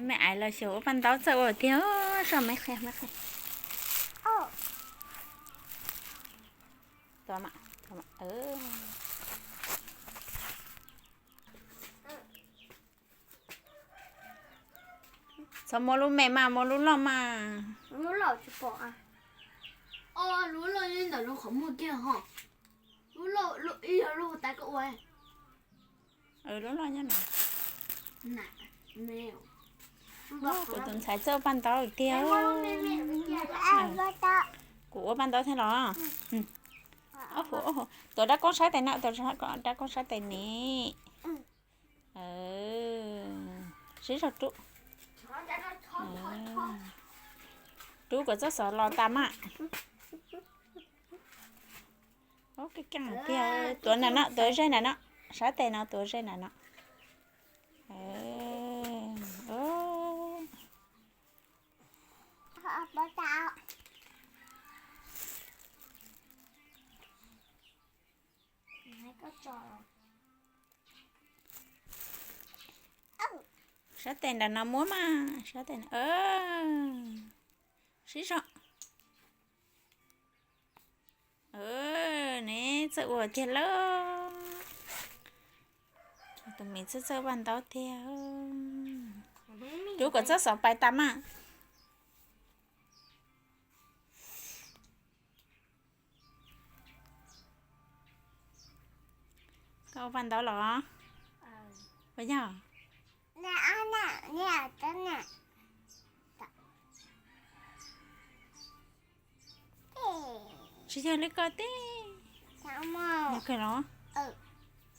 Me ais los xyaum ua paj ntaub txawj ua tiag. Soj me qhia, me qhia. Tua, tua, txhob muab lub me mas, muab lub loj mas. Lub loj ntawm lub qhov muag kiag ho. Lub loj ib yog lub tas koj ua. Lub loj nyob no. Kuv tus ntxhais txawj ua paj ntaub tiag. Kuv ua paj ntaub thiab los? Tuav rab koob saib tes na, tuav rab koob saib tes ne. Sib zog rub. Rub kom txoj xov los tas mas. Keej tiag, tuav na no, tuav ze na no. Sab tes no, tuav ze na no. Sab tes nram no muab mas, sab tes no. Sib zog. Ne, txawj ua tiag lauj. Tus me txawj txawj ua paj ntaub tiag. Rub kom txoj xov pais tas mas. Koj ua paj ntaub los? Puas yog? Tsis yog li koj teb. Los,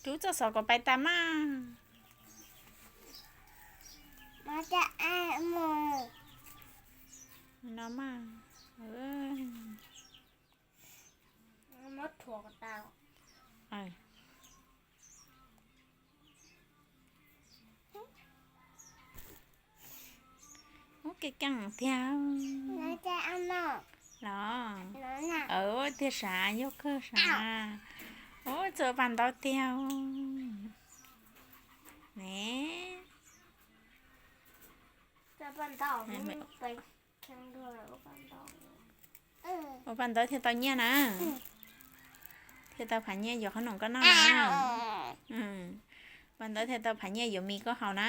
rub txoj xov kom pais tas mas. No mas. Ub, keej keej tiag. Los, tiag sav, yog kawg sav. Ub, txawj ua paj ntaub tiag ne. Ua paj ntaub thiaj tau nyiaj na. Thiaj tau phav nyiaj yuav qhob noom koj noj na. Paj ntaub thiaj tau phav nyiaj yuav mis koj haus na.